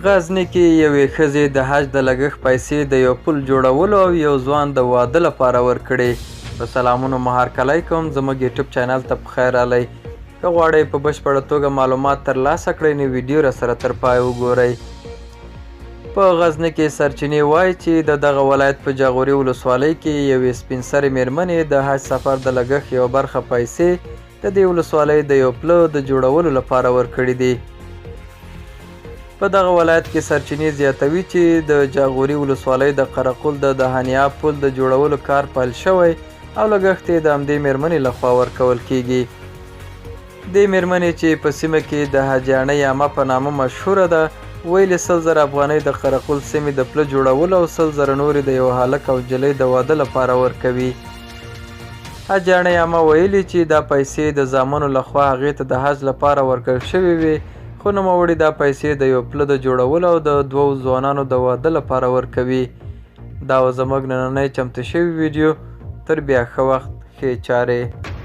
غزني کې یوې ښځې د حج د لګښت پیسې د یو پل جوړولو او یو ځوان د واده لپاره ورکړې. په سلامونو مو هرکلی کوم، زموږ یوټیوب چینل ته په خیر راغلی. که غواړئ په بشپړه توګه معلومات ترلاسه کړئ نو ویډیو راسره تر پایه وګورئ. په غزني کې سرچینې وایي چې د دغه ولایت په جاغوري ولسوالۍ کې یوې سپین سرې میرمنې د حج سفر د لګښت یوه برخه پیسې د دې ولسوالۍ د یو پله د جوړولو لپاره ورکړې دي. په دغه ولایت کې سرچینې زیاتوي چې د جاغوري ولسوالۍ د قرقول د دهانیا پل د جوړولو کار پیل شوی او لګښت یې د همدې میرمنې لخوا ورکول کیږي. دې میرمنې چې په سیمه کې د حاجیاڼۍ عامه په نامه مشهوره ده، ویلي 100,000 افغانۍ د قرقول سیمې د پله جوړولو او 100,000 نورې د یو هلک او نجلۍ د واده لپاره ورکوي. حاجیاڼۍ عامه ویلي چې دا پیسې د زامنو لخوا هغې ته د حج لپاره ورکړل شوې وې، خو نوموړي دا پیسې د یو پله د جوړولو او د دوو ځوانانو د واده لپاره ورکوي. دا و زموږ نننۍ چمتو شوې ویډیو. تر بیا ښه وخت، ښې چارې.